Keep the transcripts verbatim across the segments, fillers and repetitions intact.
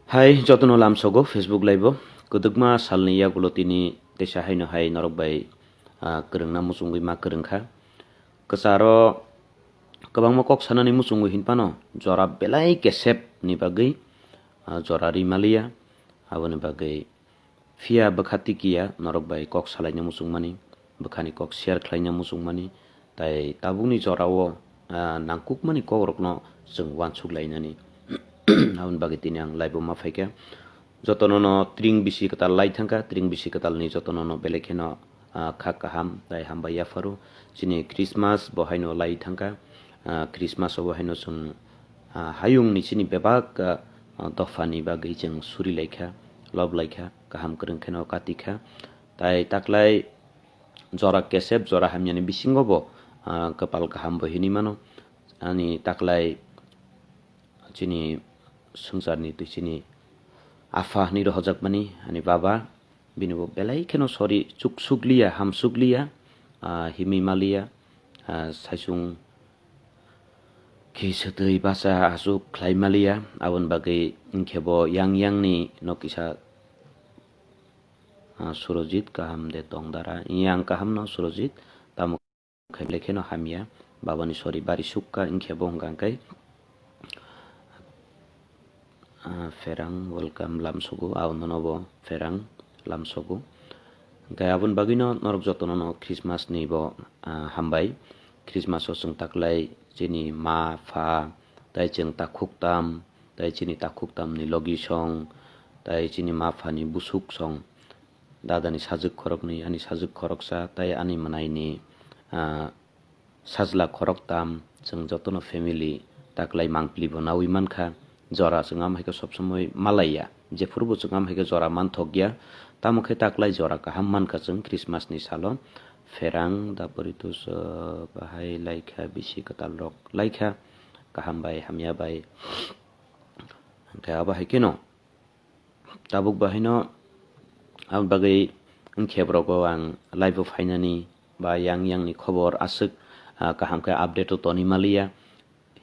Hai jotono lamsogo Facebook live-o. Kwdwkma salni yagulo tini teisa haino hai norok bai, ah, kwrwngna muchungwi ma kwrwngkha. Kwcharo kwbangma kok sanani muchungwi hinphano jora belai kesep ni bagwi, ah, jora ri maliya. Aboni bagwi phiya bwkha tikiya norok bai kok salaina muchungmani, bwkhani kok share khlaina muchungmani, tai tabukni jorao, ah, nangkukmani kokrokno chwng uansuk lainani. Aboni bagwi tini ang live-o ma phaikha. Jotono no tring bisi kwtal lai thangkha, tring bisi kwtalni jotono no belai kheno, ah, kha kaham tai hambai yapharo. Chini Christmas bo haino lai thangkha. Ah, Christmas o bo haino chwng, ah, hayungni chini bebak, ah, dophani bagwi chwng suri laikha, lob laikha, kaham kwrwng kheno kati kha. Tai taklai jora kesep, jora hamyani bisingo bo, ah, kwpal kaham bo hinwi mano. Ani taklai chini swngcharni twi chini apha hinwi rohorjakmani ani baba, bini bo belai kheno sori chuk sukliya, ham sukliya, ah, himwi maliya, ah, saichung khi swtwi bacha aswk khlai maliya, aboni bagwi hinkhe bo yang yangni no kisa, ah, Surojit kaham de tong dara, yang kaham no Surojit, tamo khe belai kheno hamya, babani sori bari sukha hinkhe bo hwnkha khe, ah, pherang welcome lamsogo, abono bo pherang lamsogo. Hinkhe aboni bagwino norok jotono no Christmas ni bo, ah, hambai. Christmas o chwng taklai chini ma, pha, tai chwng takhuk tam, tai chini takhuk tamni logi song, tai chini ma, phani busuk song, dadani sajwk khoroknwi, ani sajwk khoroksa, tai ani mwnaini, ah, sajla khorok tam, chwng jotono family taklai mangpili bo nawi mankha. Jora chwng am hai khe sob somoi malaiya, jephuru bo chwng am hai khe jora manthokya, tamo khe taklai jora kaham mankha chwng Christmas ni salo. Pherang daporitus, ah, bahai laikha, bisi kwtal rok laikha, kaham bai hamya bai. Hinkhe abo hai kheno tabuk bahaino aboni bagwi wngkhe borokgo ang live-o phainani ba yang yangni khobor aswk, ah, kaham khe update-o toni maliya.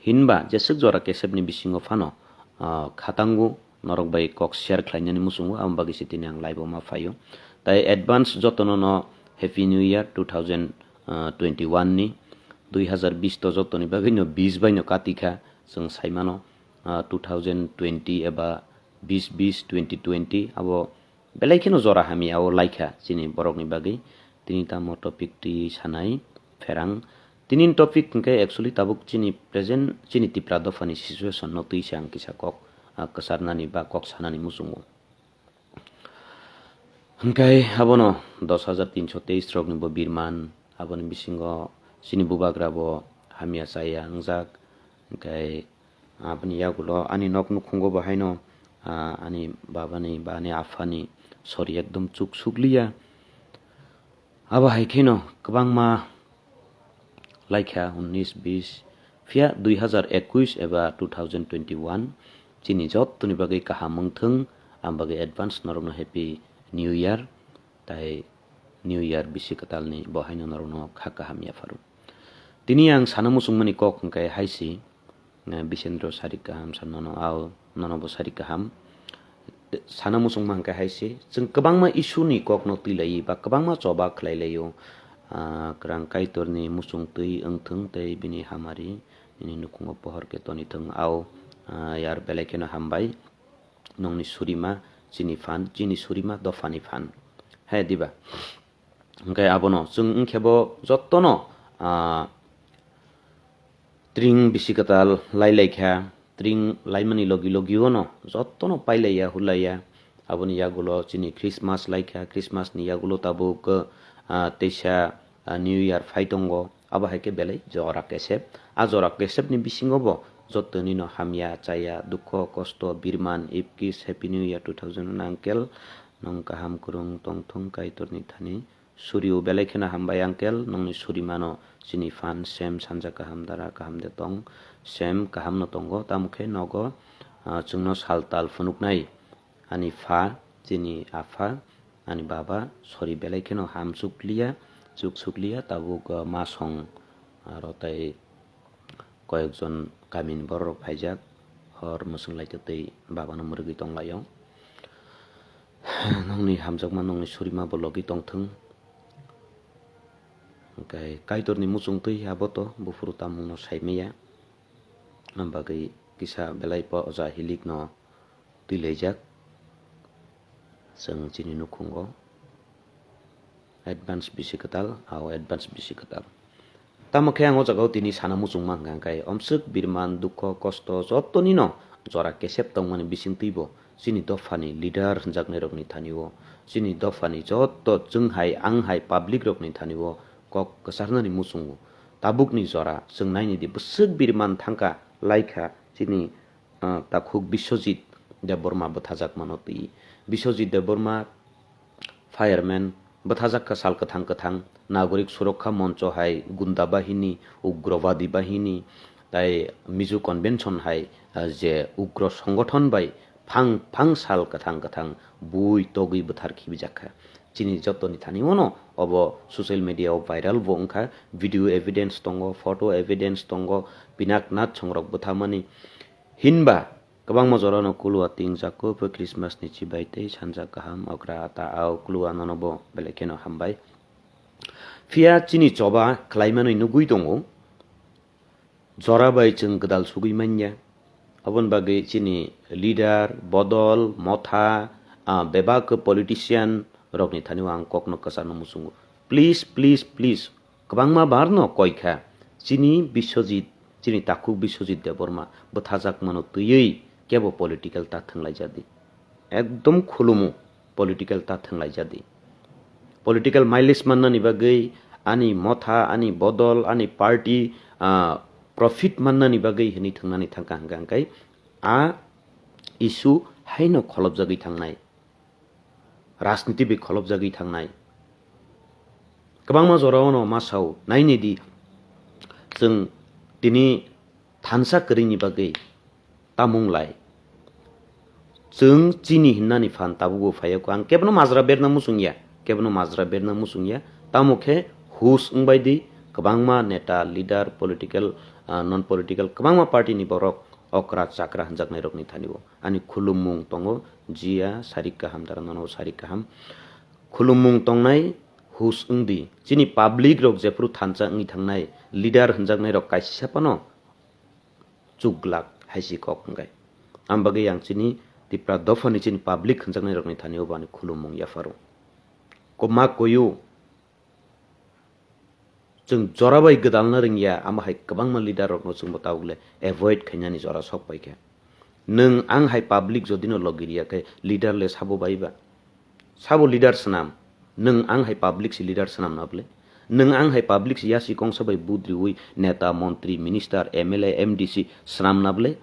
Hinba jeswk jora kesepni bisingo phano, ah, khatango norok bai kok share khlainani muchungo, aboni bagwi se tini ang live-o ma phaio. Tai advance jotono no Happy New Year two thousand twenty-one ni, dui hazar bish to jotoni bagwi no bish bai no kati kha, chwng sai mano, ah, two thousand twenty eba bish bish twenty twenty abo belai kheno jora hamya o laikha chini borokni bagwi. Tini tamo topic twi sanai pherang. Tini topic hwnkhe actually tabuk chini present chini Tipra dophani situation no twi se ang kisa kok, ah, kwcharnani ba kok sanani muchungo. Hwnkhe abono dos hajar tinsho teis rokni bo birman, aboni bisingo chini bubagra bo hamya chaya wngjak. Hwnkhe aboni yagulo ani nok nukhungo bo haino, ah, ani babani ba ani aphani sori ekdom chuk sukliya. Abo hai kheno kwbangma laikha unnish bish, phiya dui hazar ekuish eba two thousand twenty-one chini jottoni bagwi kaham wngthwng, ang bagwi advance norokno Happy New Year, tai New Year bisi kwtalni bo haino norokno kha kaham yapharo. Tini ang sana muchungmani kok hwnkhe hai si, eh, Bisendra sarik kaham sa nono ao, nono bo sarik kaham. Sana muchungma hwnkhe hai se, chwng kwbangma issue ni kok no twi lai ba kwbangma choba khlai lai o. Ah, kwrang Kaitor ni muchung twi wngthwng tei bini hamari nini nukhungo pohor khe toni thwng ao, ah, yar belai kheno hambai. Nongni surima chini phan, chini surima dophani phan. Hai diba? Hwnkhe abono chwng wngkhe bo jottono, ah, tring bisi kwtal lai lai kha, tring laimani logi logi ono jottono pailaiya hulaiya. Aboni yagulo chini Christmas lai kha, Christmas ni yagulo tabuk, ah, teisa, ah, New Year phai tongo. Abo hai khe belai jora kesep. A jora kesep ni bisingo bo jottonino hamya, chaya, dukho, kosto, birman, ipkis, Happy New Year two thousand uncle. Nwng kaham kwrwng tongthung Kaitorni thani. Surio belai kheno hambai uncle, nongni surimano chini phan sem sanja kaham dara kaham de tong, sem kaham no tongo, tamo khe nogo, ah, chwngno sal tal phunuknai ani pha, chini apha, ani baba, sori belai kheno ham chukliya, chuk sukliya, tabuk, ah, masong, aro tai koyekjon kamini borok rok phaijak. Or mwswng lai tei babano mwrwgwi tong lai-o. Nokni hamjakma nokni surima bo logi tong thung. Hwnkhe Kaitorni muchung twi abo to buphuru tamungno sai maya. Am bagwi kisa belai poja hilikno twi laijak. Chwng chini nukhungo advance bisi kwtal, ao advance bisi kwtal. Tamo khe ang o jagao tini sana muchungma hwnkha khe, omswk birman, dukho, kosto jotonino jora kesep tongmani bisingtwibo chini dophani leader hwnjaknairokni thani-o, chini dophani joto chwng hai, ang hai public rokni thani-o kok kwcharnani muchungo. Tabukni jora chwng nainidi bwswk birman thangkha, laikha chini, ah, takhuk Biswajit Debbarma bwthajakmano twi. Biswajit Debbarma fireman bwthajak kha sal kwthang kwthang, Nagorik Surokha Moncho hai gunda bahini, ugrovadi bahini, tai Mizo Convention hai, ah, je ugro songothon bai phang phang sal kwthang kwthang bui togwi bwthar khibijak kha. Chini jotoni thani-o no obo social media o viral bo wngkha, video evidence tongo, photo evidence tongo, Pinaknath songrok bwthamani. Hinba kwbangma jorano kulwa tingjak, kufui Christmas ni chibai tei sanja kaham, okra ata ao kulwa nono bo belai kheno hambai. Phiya chini choba khlaimanwi nugwi tongo, jora bai chwng gwdal sugwi manya. Aboni bagwi chini leader, bodol, motha, ah, bebak politician rokni thani-o ang kokno kwcharno muchungo. Please, please, please, kwbangma barno koi kha, chini Biswajit, chini takhuk Biswajit Debbarma bwthajakmano twiwi kebo political ta thwnglaijadi. Ekdom khulumu political ta thwnglaijadi. Political mileage mannani bagwi, ani motha, ani bodol, ani party, ah, profit mannani bagwi hwnwi thwngnani thangkha hwnkha hwnkhe a issue haino kholopjagwi thangnai. Rajniti bai kholopjagwi thangnai. Kwbangma jorao no ma sao, nainidi chwng tini thansa kwrwini bagwi tamung lai. Chwng chini hinnani phan tabukbo phaiya kho. Ang kebono majra berna muchung ya, kebono majra berna muchung ya. Tamo khe hus wngbai di, kwbangma neta, leader, political, ah, non political, kwbangma party ni borok okra chakra hwnjaknai rokni thani-o ani khulummung tongo, jiya, sarik kaham, dara nono sarik kaham. Khulummung tongnai, hus wng di. Chini public rok jephru thansa wngwi thangnai, leader hwnjaknai rok kaisa phano chuglak hai si kok hwnkhe. Ang bagwi ang chini Tipra dophani chini public hwnjaknai rokni thani-o bo ani khulummung yapharo. Kwma koyu chwng jora bai gwdalna rwngya, amo hai kwbangma leader rokno chwngbo tabukle avoid khainani jora sok paikha. Nwng ang hai public jodino logi riya khe leader le sabo bai ba? Sabo leader swnam? Nwng ang hai public si leader swnam na bwle? Nwng ang hai public si yasi kongsa bai budriwi neta, montri, minister, M L A, M D C swnam na bwle?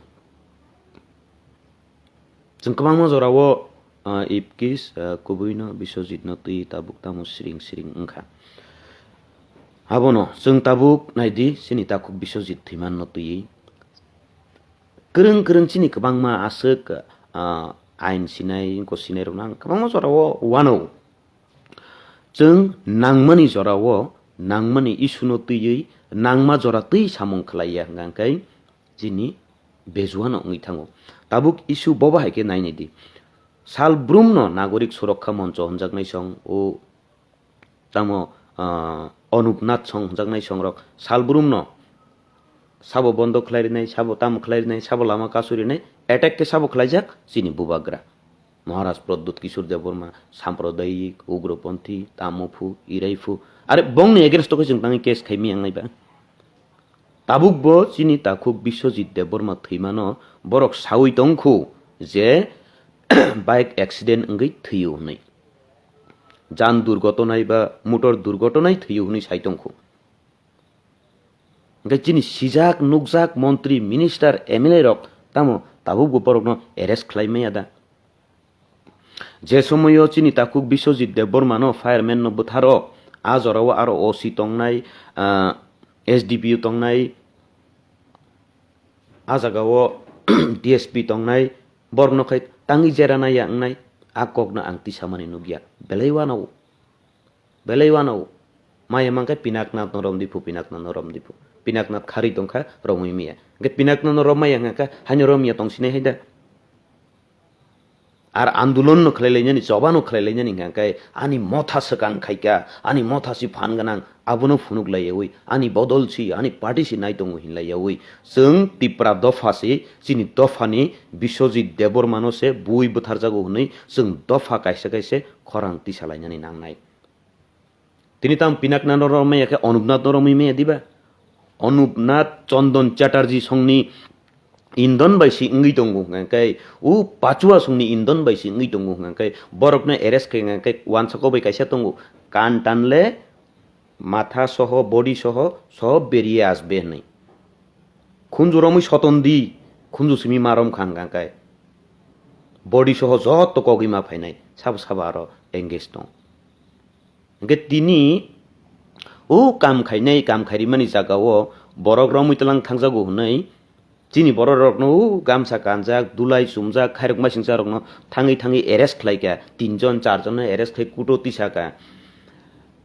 Chwng kwbangma jorao, ah, Ipkis, ah, kubuino Biswajitno twi tabuk tamo siring siring wngkha. Abono chwng tabuk naidi, chini takhuk Biswajit thwimanno twiwi. Kwrwng kwrwng chini kwbangma aswk, ah, ain sinai, wngkok sinai rokno ang kwbangma jorao uanw. Chwng nangmani jorao, nangmani issue no twiwi, nangma jora twi samung khlaiya hwnkha hwnkhe chini bejuano wngwi thango. Tabuk issue bobo hai khe nainai di. Sal brumno Nagorik Surokha Moncho hwnjaknai song, o tamo, ah, Anup Nath song hwnjaknai songrok sal brumno sabo bondo khlai rinai, sabo tamo khlai rinai, sabo lama kasu rinai, attack khe sabo khlaijak chini bubagra. Maharaj Pradyut Kishore Debbarma, sampradayik, ugroponthi, tamo phu, irai phu. Are bongni against o khe chwng tangwi case khai miyang nai ba? Tabuk bo chini takhuk Biswajit Debbarma thwimano borok sawi tongkhu je bike accident wngwi thwiyo hwnwi. Jan durgotonai ba motor durgotonai thwiyo hwnwi sai tongkhu. Hwnkhe chini sijak nukjak montri, minister, M L A rok tamo tabukbo borokno arrest khlai maya da? Je somoio chini takhuk Biswajit Debbarmano fireman no bwtharo, a jorao aro O C tongnai, ah, S D P O tongnai, a jagao D S P tongnai, borokno khai tangwi jera naiya wngnai, a kokno ang tisamani nukya. Belai uanao. Belai uanao. Maya mankhe Pinaknath no romdi phu, Pinaknath no romdi phu. Pinaknath kharwi tongkha, romwi maya. Hwnkhe Pinaknathno romaya hwnkha, haino romya tongsinai hai da. Ar andolon no khlai lainani, choba no khlai lainani hwnkha khe ani motha swkang khaika, ani motha si phan gwnang, abono phunuk laiyawi, ani bodol si, ani party si nai tongo hinlaiyawi. Chwng Tipra dopha si, chini dopha ni Biswajit Debbarma no se bui bwtharjago hwnwi chwng dopha kaisa kaisa khorang tisa lainani nangnai. Tini tamo Pinaknath no romwi maya khe Anupnath no romwi maya diba? Anupnath Chandan Chatterjee songni indon bai si wngwi tongo hwnkha khe, o Pachua songni indon bai si wngwi tongo hwnkha khe, borokno arrest khai hwnkha khe wansukgo bai kaisa tongo, kan tanle matha soho, body soho, sob beriye asbe hwnwi. Khunju romwi soton di, khunju simi ma romkha hwnkha khe. Body soho jotto kogwi ma phainai, sabo sabo aro engage tong. Hwnkhe tini o kam khainai, kam khairimani jagao borok romwi tlang thangjago hwnwi chini borok rokno o gamsa kanjak, dulai chumjak, khairok maisingsa rokno thangwi thangwi arrest khlaikha, tinjon charjon no arrest khai kuto tisakha.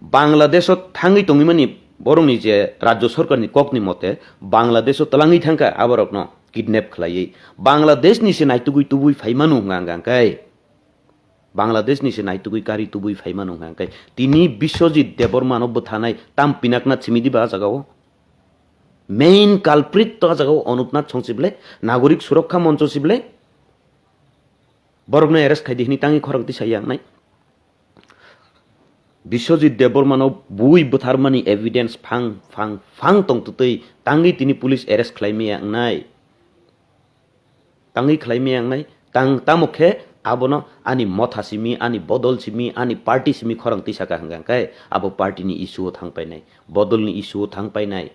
Bangladesho thangwi tongwimani borokni je rajyo sorkarni kokni mote Bangladesho twlangwi thangkha aborokno kidnap khlaiwi. Bangladeshni se naitugwi tubui phaimano hwnka hwnkha khe. Bangladeshni se naitugwi kari tubui phaimano hwnka khe. Tini Biswajit Debbarmano bwthanai tam Pinaknath simi diba a jagao? Main culprit to a jagao Anupnath song sible, Nagorik Surokha Moncho sible. Borokno arrest khaidi hwnwi tangwi khorang tisa yangnai. Biswajit Debbarmano bui bwtharmani evidence phang phang phang tongtwtwi tangwi tini police arrest khlaimaya wngnai. Tangwi khlaimaya wngnai. Tang tamo khe abono ani motha simi, ani bodol simi, ani party simi khorang tisaka hwnkha khe abo party ni issue o thang painai, bodol ni issue o thang painai.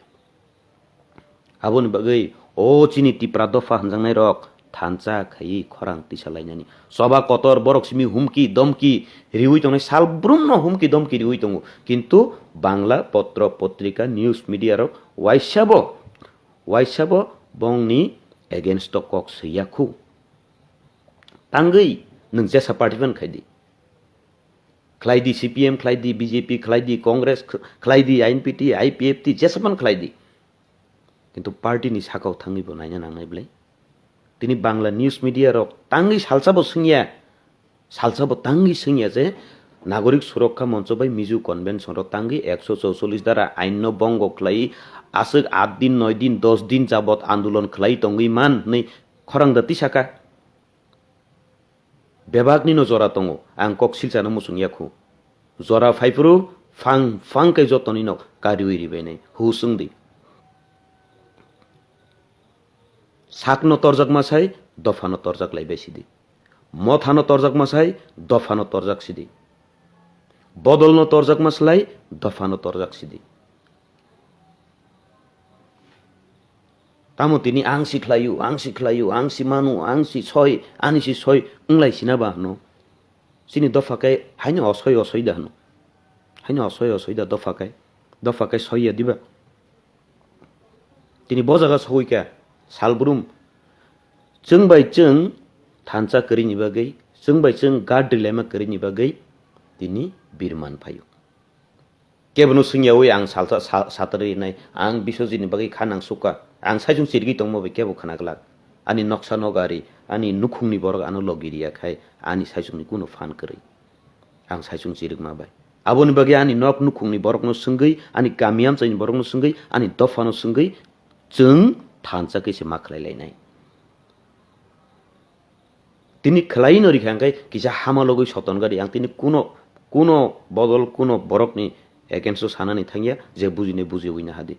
Aboni bagwi o chini Tipra dopha hwnjaknai rok thansa khaiwi khorang tisa lainani. Choba kotor borok simi humki domki riwi tongnai, sal brumno humki domki riwi tongo. Kintu Bangla potro potrika news media rok waisa bo, waisa bo bongni against o kok swiya khu. Tangwi nwng jesa party ban khaidi. Khlaidi C P M, khlaidi B J P, khlaidi Congress, khlaidi I N P T, I P F T, jesa ban khlaidi. Kintu party ni sakao thangwi bo naina nangnai bwle. Tini Bangla news media rok tangwi salsa bo swngya, salsa bo tangwi swngya je Nagorik Surokha Moncho bai Mizu Convention rok tangwi ekso chouchollish dara ain no bongo khlai aswk aat din, noi din, dos din jabot andolon khlai tongwi man hwnwi khorang da tisaka. Bebakni no jora tongo, ang kok silchano muchung ya khu. Jora phaiphuru phang phang khe jotoni no kariwi ribainai, hus wng di. Sakno torjakma sai, dophano torjak laibai sidi. Mothano torjakma sai, dophano torjak sidi. Bodolno torjakma slai, dophano torjak sidi. Tamo tini ang si khlaio, ang si khlaio, ang si mano, ang si soi, ani si soi, wnglai sina ba hwno. Chini dopha khe haino osoi osoi da hwno. Haino osoi osoi da dopha khe. Dopha khe soi ya diba? Tini bo jaga sogwi kha, salbrum. Chwng bai chwng thansa kwrwini bagwi, chwng bai chwng guard rilaima kwrwini bagwi tini birman phaio. Kebono swngyawi ang salsa-, sa-, satari rinai, ang Biswajitni bagwi kha nang sukha. Ang saichung chirigwi tongma bai kebo khna glak. Ani noksa nogari, ani nukhungni borok ano logi riya khai, ani saichungni kuno phan kwrwi. Ang saichung chirikma bai. Aboni bagwi ani nok nukhungni borokno swngwi, ani kami amchaini borokno swngwi, ani dophano swngwi, chwng thansa khe se ma khlai lainai. Tini khlai no rikha hwnkhe kisa hama logwi soton gari ang tini kuno, kuno bodol, kuno borokni against o sanani thangya je bujinai bujiwi nahadi.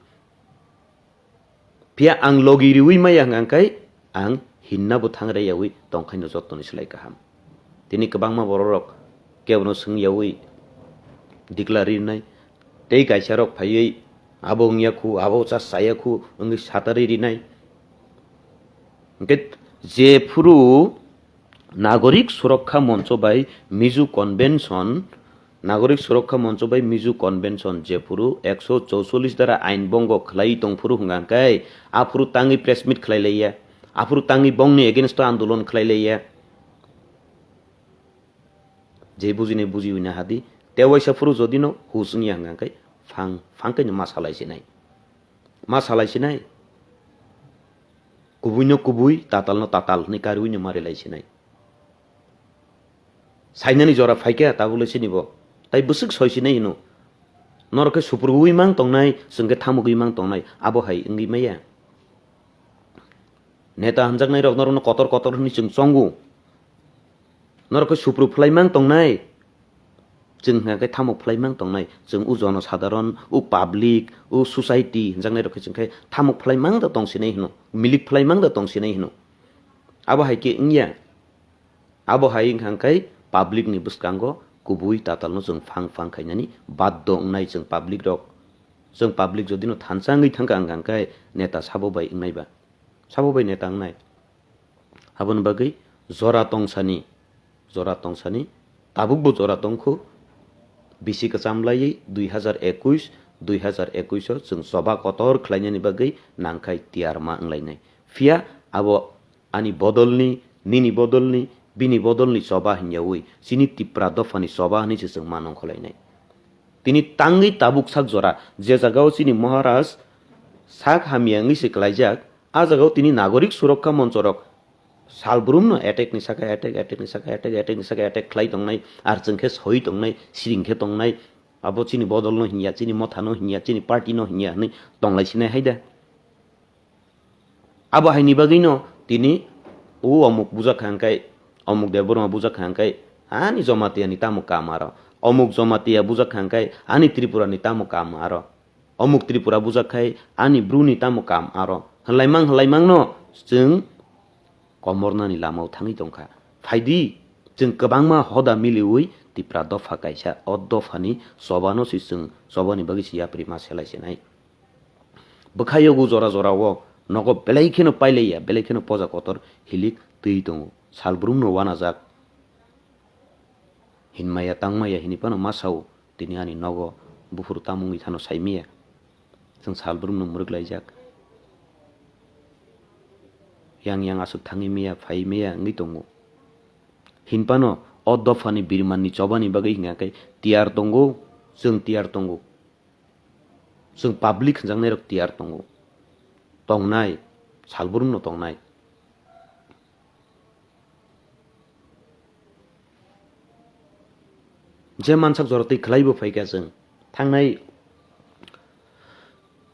Phiya ang logi riwi maya hwnkha khe ang hinna bo thang raiyawi tongkhaino jottoni slai kaham. Tini kwbangma bororok kebono swngyawi declare rinai tei kaisarok phaiwi abo wngya khu, abo cha saya khu wngwi satari rinai. Hwnkhe jephuru Nagorik Surokha Moncho bai Mizu Convention, Nagorik Surokha Moncho bai Mizu Convention jephuru ekso chouchollish dara ain bongo khlai tongphuru hwnkha khe aphuru tangwi press meet khlai laiya, aphuru tangwi bongni against o andolon khlai laiya. Je bujinai bujiwi nahadi, tei waisa phuru jodi no hus wngya hwnkha khe phang, phang khe no ma salai sinai. Ma salai sinai. Kubui no kubui, tatal no tatal hinwi karwi no mari lai sinai. Sainani jora phaikha tabuk le sini bo. Tai bwswk soi sinai hino. Norok khe suprugwi mang tongnai, chwng khe thamugwi mang tongnai. Abo hai wngwi maya. Neta hamjaknai rok norokno kotor kotor hinwi chwng chongo. Norok khe supru phlai mang tongnai. Chwng hwnka khe thamuk phlai mang tongnai. Chwng o jono sadharon, o public, o society hinjaknai rok khe chwng khe thamuk phlai mang da tong sinai hino. Milik phlai mang da tong sinai hino. Abo hai khe wngya. Abo hai wngkha khe public ni bwskango kubui tatal no chwng phang phang khainani baddo wngnai chwng public rok. Chwng public jodi no thansa wngwi thangkha wngkha khe neta sabo bai wngnai ba. Sabo bai neta wngnai. Aboni bagwi jora tongsani, jora tongsani, tabukbo jora tongkhu, bisi kwcham laiwi dui hazar ekuis, dui hazar ekuis o chwng choba kotor khlainani bagwi nangkhai tiyar ma wnglainai. Phiya abo ani bodolni, nini bodolni, bini bodolni choba hinyawi chini Tipra dophani choba hinwi se chwng ma nongkholainai. Tini tangwi tabuk sak jora, je jagao chini Maharaj sak hamya wngwi se klaijak, a jagao tini Nagorik Surokha Monchorok salbrumno attack ni saka attack, attack ni saka attack, attack ni saka attack khlai tongnai, ar chwng khe soi tongnai, siring khe tongnai, abo chini bodol no hinya, chini motha no hinya, chini party no hinya hinwi tonglai sinai hai da. Abo haini bagwino tini o omuk bujak kha hwnkhe, omuk Debbarma bujak kha hwnkhe, ani Jamatia ni tamo kam aro, omuk Jamatia bujak kha hwnkhe, ani Tripura ni tamo kam aro, omuk Tripura bujak khai, ani Bru ni tamo kam aro, hwnlaimang hwnlaimang no chwng komornani lamao thangwi tongkha. Phaidi, chwng kwbangma hoda miliwi Tipra dopha kaisa, o dophani chobano se chwng chobani bagwi se yapri ma selai sinai. Bwkha yogo jora jora o nogo belai kheno pailaiya, belai kheno poja kotor hilik twi tongo. Salbrumno wanajak. Hinmaya tangmaya hinwi phano ma sao, tini ani nogo buphuru tamungwi thano saimaya. Chwng salbrumno mwrwk laijak. Yang yang aswk thangwi maya, phai maya wngwi tongo. Hinphano o dophani birmanni chobani bagwi hingya khe tiyar tongo, chwng tiyar tongo. Chwng public hwnjaknairok tiyar tongo. Tongnai, salbrumno tongnai. Je mansak jora twi khlaibo phaikha chwng. Thangnai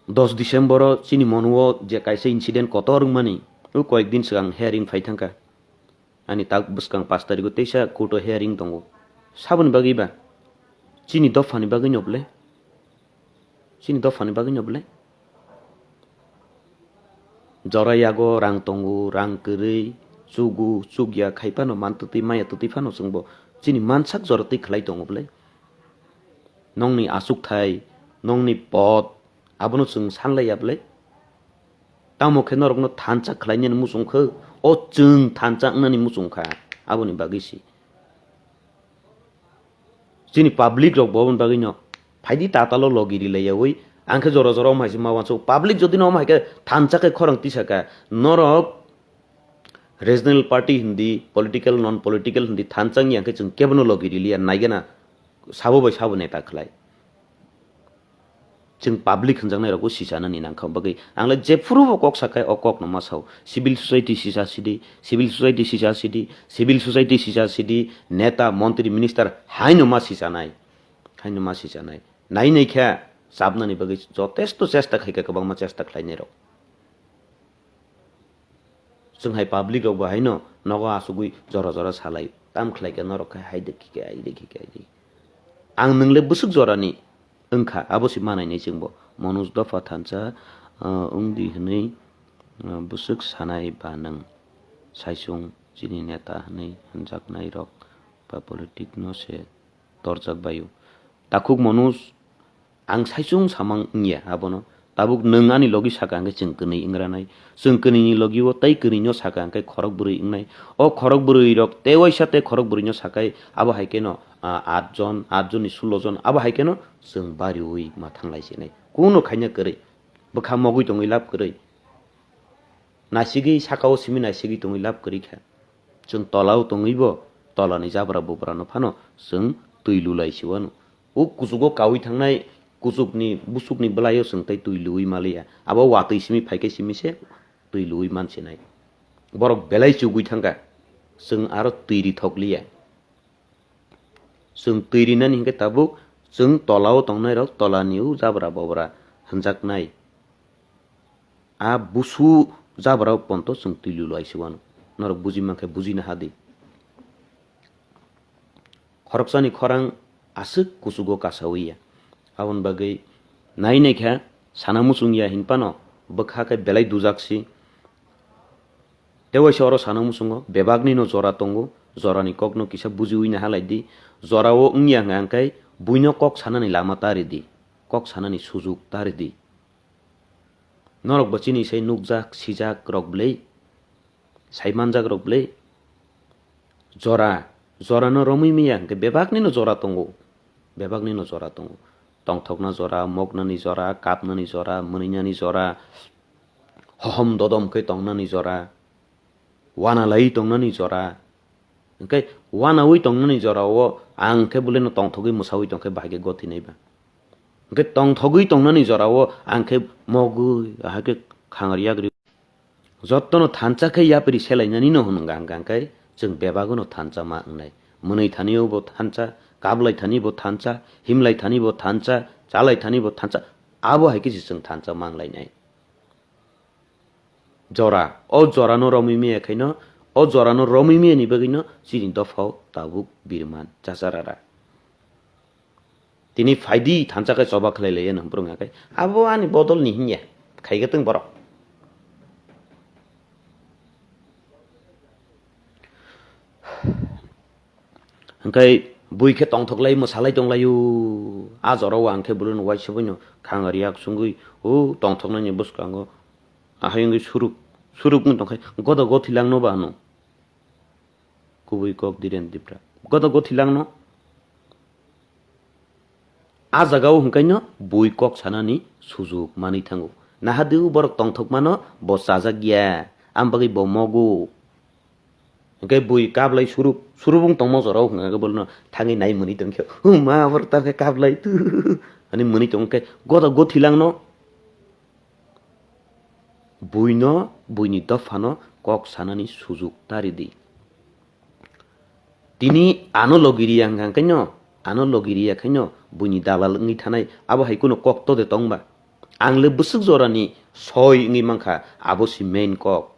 dos December o chini Monu o je kaisa incident kotor wngmani, o koyek din swkang hearing phai thangkha. Ani tak bwskang pash tarikh o teisa court o hearing tongo. Saboni bagwi ba? Chini dophani bagwi no bwle? Chini dophani bagwi no bwle? Jora yago rang tongo, rang kwrwi, chugo, chukya khai phano, man twtwi, maya twtwi phano chwngbo chini mansak jora twi khlai tongo bwle? Nongni achukthai, nongni pod, abono chwng sanlaiya bwle? Tamo khe norokno thansa khlainani muchung kha, o chwng thansa wngnani muchung kha, aboni bagwi se. Chini public rok bo aboni bagwi no phaidi tatalo logi rilaiyawi, ang khe jora jora omo hai se ma wansuk. Public jodi no omo hai khe thansa khe khorang tisa kha, norok regional party hindi, political, non political hindi thansa wngya khe chwng kebono logi riliya, naigana sabo bai sabo neta khlai. Chwng public hwnjaknai rokbo sichanani nangkha, bagwi ang le jephuru bo kok sakhai o kok no ma sao. Civil society sicha sidi, civil society sicha sidi, civil society sicha sidi, neta, montri, minister haino ma sichanai, haino ma sichanai. Nai nai khe chabnani bagwi jotesto chesta khaikha, kwbangma chesta khlainai rok. Chwng hai public rok bo haino nogo achugwi jora jora salai, tam khlai khe norok khe hai de khike, hai de khike, hai de. Ang nwng le bwswk jorani wngkha, abo se manai nai chwngbo. Manoj dopha thansa, ah, wngdi hwnwi, ah, bwswk sanai ba nwng? Saichung chini neta hwnwi hwnjaknai rok ba politic no se torjak baio. Takhuk Manoj, ang saichung samang wngya abono. Tabuk nwng ani logi saka hwnkhe chwng kwnwi wngranai. Chwng kwnwini logi o tei kwnwino saka hwnkhe khorok bwrwi wngnai. O khorok bwrwi rok tei waisa tei khorok bwrwino sakai abo hai kheno, ah, at jon, at jonni sulo jon abo hai kheno chwng bariwi ma thanglai sinai. Kuno khaina kwrwi. Bwkha mogwi tongwi lab kwrwi. Naisigwi saka o simi naisigwi tongwi lab kwrwi kha. Chwng tola o tongwi bo tolani jabra bubra no phano chwng twi lulai se uanu. O kuchugo kaui thangnai Kuchukni, buchukni bwlaio chwng tei twi luwi maliya. Abo watwi simi phaikhe simi se twi luwi mansinai. Borok belai chugwi thangkha. Chwng aro twi rithokliya. Chwng twi rinani hinkhe tabuk chwng tolao tongnairok tolani o jabra bobra hwnjaknai. A busu jabra ponto chwng twi lulai se uanw. Norok buji mankhe bujina hadi. Khoroksani khorang aswk kuchugo kasawi ya. Aboni bagwi nai naikha sana muchung ya hinphano bwkha khe belai dujak si. Tei waisa oro sana muchungo bebaknino jora tongo, jorani kokno kisa bujiwi naha lai di. Jorao wngya hwnka hwnkhe buino kok sanani lama ta ridi, kok sanani sujuk ta ridi. Norok bo chini sai nukjak, sijak rok bwlai, sai manjak rok bwlai. Jora, jorano romwi miya hwnkhe bebaknino jora tongo, bebaknino jora tongo. Tongthokna jora, moknani jora, kapnani jora, mwnwinani jora, hohom dodom khe tongnani jora, uanalai tongnani jora. Hwnkhe uanaui tongnani jorao ang khe bwleno tongthogwi mwsaui tongkhe bahai khe gothinai ba. Hwnkhe tongthogwi tongnani jorao ang khe mogwi, ahai khe khangar yagri. Jottono thansa khe yapri selainani no hwnga hwnkha hwnkhe chwng bebagono thansa ma wngnai. Mwnwi thani bo thansa, kablai thani bo thansa, himlai thani bo thansa, chalai thani bo thansa, abo hai khe se chwng thansa ma wnglainai. Jora, o jorano romwi miya khaino, o jorano romwi miyani bagwino chini dophao tabuk birman chacharara. Tini phaidi thansa khe choba khlai laiya nang bwrwng hakai. Abo ani bodol ni hinya. Khaikhe twng borok. Hwnkhe bui khe tongthok lai mwsalai tong laio. A jorao ang khe bwrwino waisa boino khangar yak sungwi o tongthoknaini bwskango ahai wngwi suruk, suruk wng tongkhe goda gothi langno ba ano. Kubui kok Dhiren Tipra. Goda gothi langno. A jagao hwnkhaino bui kok sanani sujuk manwi thango. Naha diu borok tongthokmano bo chajak ya, am bagwi bo mogo. Hwnkhe bui kablai suruk, surubung tongmo jorao hwnkha khe bolno thangwi nai mwnwi tongkhe, "Huma, borok ta khe kablai tu," ani mwnwi tongkhe goda gothi langno. Buino, buini dophano kok sanani sujuk ta ridi. Tini ano logi riya hwnkha khaino, ano logi riya khaino buini dalal wngwi thanai, abo hai kheno kok to de tong ba? Ang le bwswk jorani soi wngwi mankha, abo se main kok.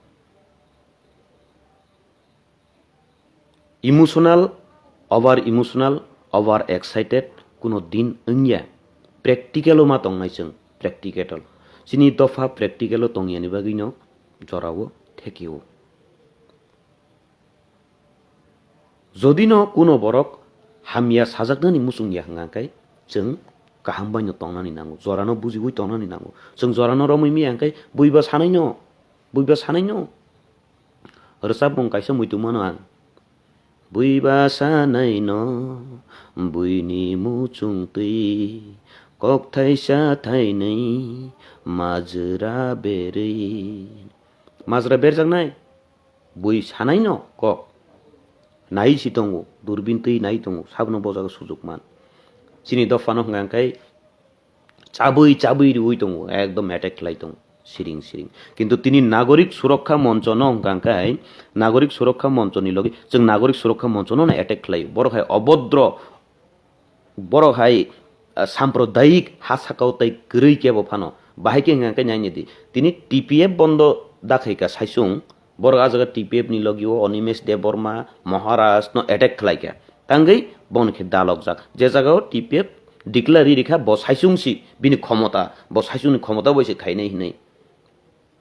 Emotional, over emotional, over excited kuno din wngya. Practical o ma tongnai chwng, practical. Chini dopha practical o tongyani bagwino jorao thekio. Jodi no kuno borok hamya sajaknani muchung ya hwnka khe chwng kaham bai no tongnani nango, jorano bujiwi tongnani nango. Chwng jorano romwi miya hwnkhe buiba sanai no, buiba sanai no. Rwchapmung kaisa muitu mano ang. Buiba sanai no, buini muchung twi, kok thaisa thainwi, majra berwi. Majra berjaknai, bui sanai no kok. Nai si tongo, durbin twi nai tongo, sabono bojago sujuk man. Chini dophano hwnka khe, chabwi chabwi riwi tongo, ekdom attack khlai tongo, siring siring. Kintu tini Nagorik Surokha Moncho no hwnkha khe hai, Nagorik Surokha Moncho ni logi, chwng Nagorik Surokha Moncho no attack khlai. Borok hai obodro, borok hai, ah, sampradayik ha sakao tai kwrwi kebo phano. Bahai khe hwnkha khe nai nai di. Tini T P F bondo da khai kha saisung, borok ah jaga T P F ni logi o Animesh Debbarma, Maharaj no attack khlai kha. Tangwi boni khe dalokjak. Je jagao T P F declare ri rikha, bo saisung si bini khomota, bo saisung ni khomota bai se khainai hinwi.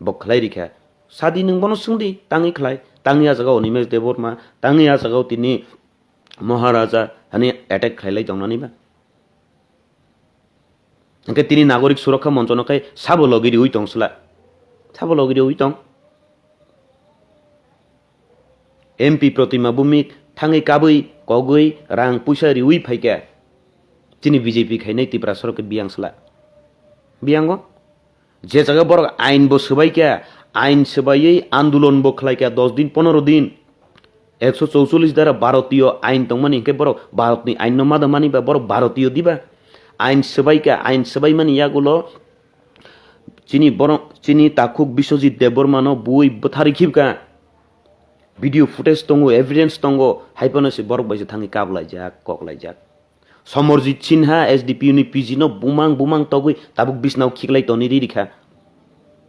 Bo khlai rikha. Sadi nwng bono swngdi, tangwi khlai. Tangwi ah jagao Animesh Debbarma, tangwi ah jagao tini Maharaja hani attack khlai lai tongnani ba. Hwnkhe tini Nagorik Surokha Moncho no khe sabo logi riwi tong sla. Sabo logi riwi tong. M P Protima Bhumik thangwi kabwi kogwi rang puisa riwi phaikha. Chini B J P khainai Tiprasa rok khe biyang sla. Biyango? Je jaga borok ain bo swbai kha, ain swbaiwi andolon bo khlai kha dos din, pondro din. Ekso chouchollis dara Bharatiyo ain tongmani hinkhe borok Bharatni ainno mada mani ba borok Bharatiyo diba? Ain swbaikha, ain swbaimani yagulo chini borok, chini takhuk Biswajit Debbarmano bui bwtharwi khibkha. Video footage tongo, evidence tongo, hai phano se borok bai se thangwi kap laijak, kok laijak. Samarjit Sinha S D P U ni P G no bumang bumang togwi tabuk bisnao khiklai toni riri kha.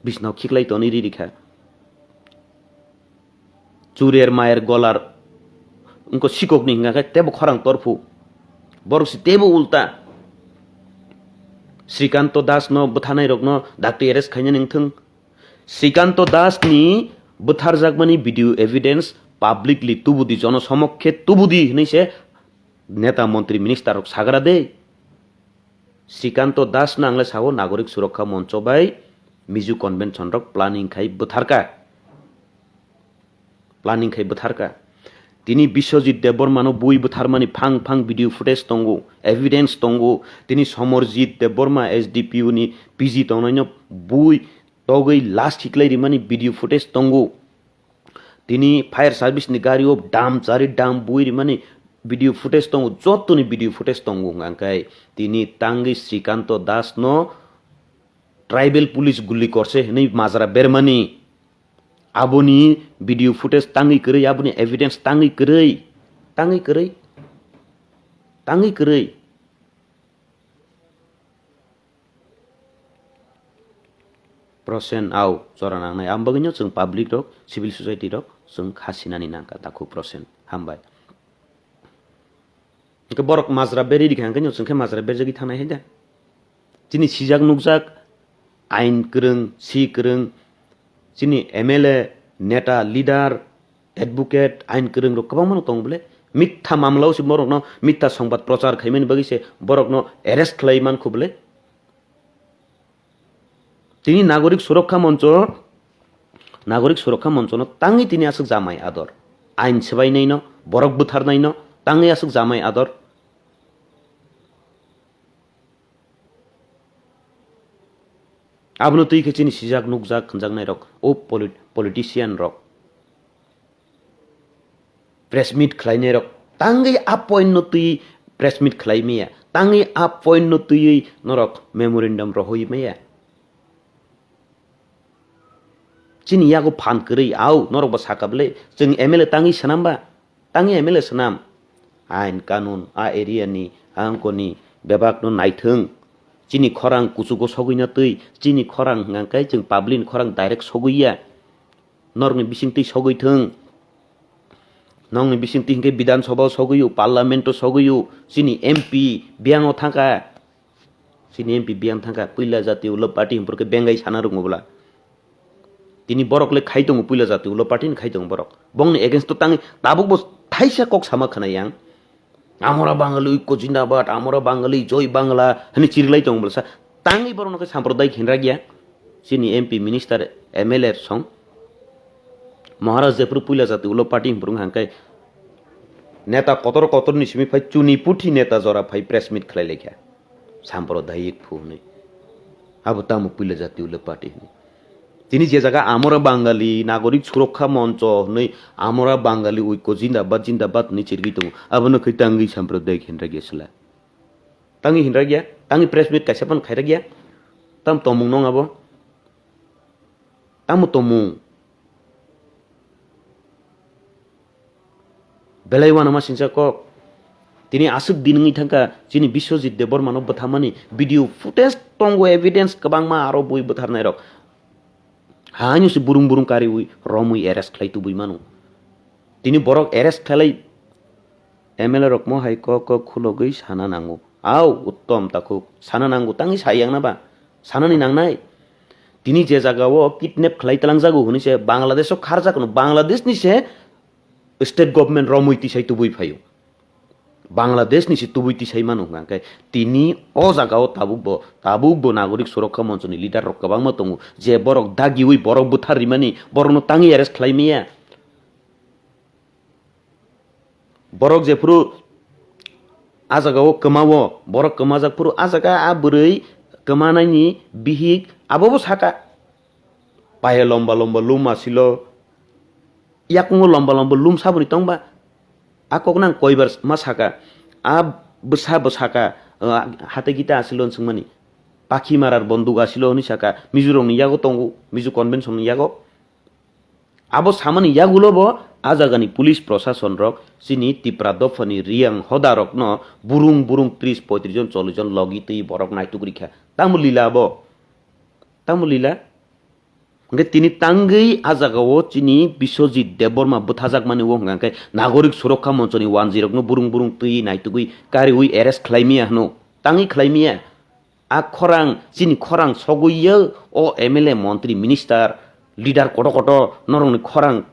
Bisnao khiklai toni riri kha. Churer mayer golar wngkha sikokni hwnka khe tebo khorang torphu. Borok se tebo ulta. Srikanto Das no bwtharnai rokno dakti arrest khainani wngthwng. Srikanto Das ni bwtharjakmani video evidence publicly tubudi, jonosomokhe tubudi hwnwi se neta montri minister rok sagra de. Srikanto Das no angle sao Nagorik Surokha Moncho bai Mizu Convention rok planning khai bwtharka. Planning khai bwtharka. Tini Biswajit Debbarmano bui bwtharmani phang phang video footage tongo, evidence tongo. Tini Samarjit Debbarma S D P U ni P G tongnaino bui togwi last khiklai rimani video footage tongo. Tini fire service ni gari o dam chari dam bui rimani video footage tongo, joto ni video footage tongo hwnka khe tini tangwi Srikanto Das no tribal police guli korse hwnwi majra bermani. Aboni video footage tangwi kwrwi, aboni evidence tangwi kwrwi, tangwi kwrwi, tangwi kwrwi. Prosen au chora nangnai. Ang bagwino chwng public rok, civil society rok chwng kha sinani nangkha takhuk Prosen. Hambai. Hwnkhe borok majra berwi rikha hwnkhe no chwngkhe majra berjagwi thangnai hai da. Chini sijak nukjak ain kwrwng, si kwrwng, chini M L A, neta, leader, advocate, ain kwrwng rok kwbangma no tongo bole. Mitha mamla o se borokno mitha songbat prochar khaimani bagwi se borokno arrest khlai mankho bole. Tini Nagorik Surokha Moncho, Nagorik Surokha Monchono tangwi tini aswk jamai ador. Ain swbainaino, borok bwtharnaino tangwi aswk jamai ador. Abono twi khe chini sijak nukjak khwnjaknai rok, o polit-, politician rok. Press meet khlainai rok tangwi a point no twi press meet khlai maya, tangwi a point no twiwi norok memorandum rohoi maya. Chini yago phan kwrwi au norok bo saka bwle chwng M L A tangwi swnam ba, tangwi M L A swnam. Ain kanun a area ni angkoni bebak no naithwng. Chini khorang kuchugo sogwi na twi, chini khorang hwnkha khe chwng public ni khorang direct sogwi ya. Norokni bisingtwi sogwi thwng. Nokni bisingtwi hinkhe Bidhan Sabha o sogwi o, Parliament o sogwi o, chini M P biyang o thangkha. Chini M P biyang thangkha, puila jati ulo party himpor khe bengai sana rwngmobla. Tini borok le khai tongo, puila jati ulo party ni khai tongo borok. Bongni against o tangwi tabuk bo thaisa kok sama khna yang. Amora Bangali oikko jindabad, amora Bangali joi Bangla hwnwi chirilai tongo bwlasa. Tangwi borokno khe samprodayik hinra giya. Chini M P minister M L A song. Maharaj jephuru puila jati ulo party himphuru hangkai neta kotor kotor ni simi phai chuni puthi neta jora phai press meet khlai laikha. Samprodayik phu hwnwi. Abo tamo puila jati ulo party hwnwi. Tini je jaga Amora Bangali Nagorik Surokha Moncho hwnwi Amora Bangali Oikko Jindabad Jindabad hwnwi chirigwi tongo. Abono khe tangwi samprodayik hinra giya sila. Tangwi hinra giya, tangwi press meet kaisa phano khaira giya. Tam tomung nong abo. Tamo tomung. Belai uanama singsa kok. Tini aswk din wngwi thangkha chini Biswajit Debbarmano bwtharmani video footage tongo, evidence kwbangma aro bui bwtharnairok. Haino se burung burung kariwi romwi arrest khlai tubui mano. Tini borok arrest khlai M L A rokmo hai kok kok khulogwi sana nango. Au uttom takhuk sana nango tangwi sayang na ba? Sanani nangnai. Tini je jagao kidnap khlai talangjago hwnwi se Bangladesh o kharjak no Bangladesh ni se state government romwi tisai tubui phaio. Bangladesh ni se tubui tisai mano hwnka khe tini o jaga o tabuk bo, tabuk bo Nagorik Surokha Moncho ni leader rok kwbangma tongo je borok dagiwi borok bwthar rimani borok no tangwi arrest khlai maya. Borok jephuru a jaga o kwma o borok kwmajak phuru a jaga a bwrwi kwmanai ni bihik abo bo saka paya lomba lomba lum asilo. Yakungo lomba lomba lum saboni tongba. A kok nang koibar ma saka. A bwsa bo saka. ah, hate gita asilo hwn swngmani. Pakhi marar bonduk asilo hwnwi saka, Mizurokni yago tongo, Mizu convention ni yago. Abo samani yagulo bo a jagani police prosason rok chini Tipra dophani riyang hoda rokno burung burung tris poitris jon chollish jon logi twi borok naituk rikha. Tamo lila abo? Tamo lila? Hwnkhe tini tangwi a jagao chini Biswajit Debbarma bwthajakmani o hwnkha khe Nagorik Surokha Monchoni wanjwi rokno burung burung twi naitugwi kariwi arrest khlaimaya hwno. Tangwi khlaimaya. A khorang, chini khorang sogwi ya o M L A, montri, minister, leader koto koto norokni khorang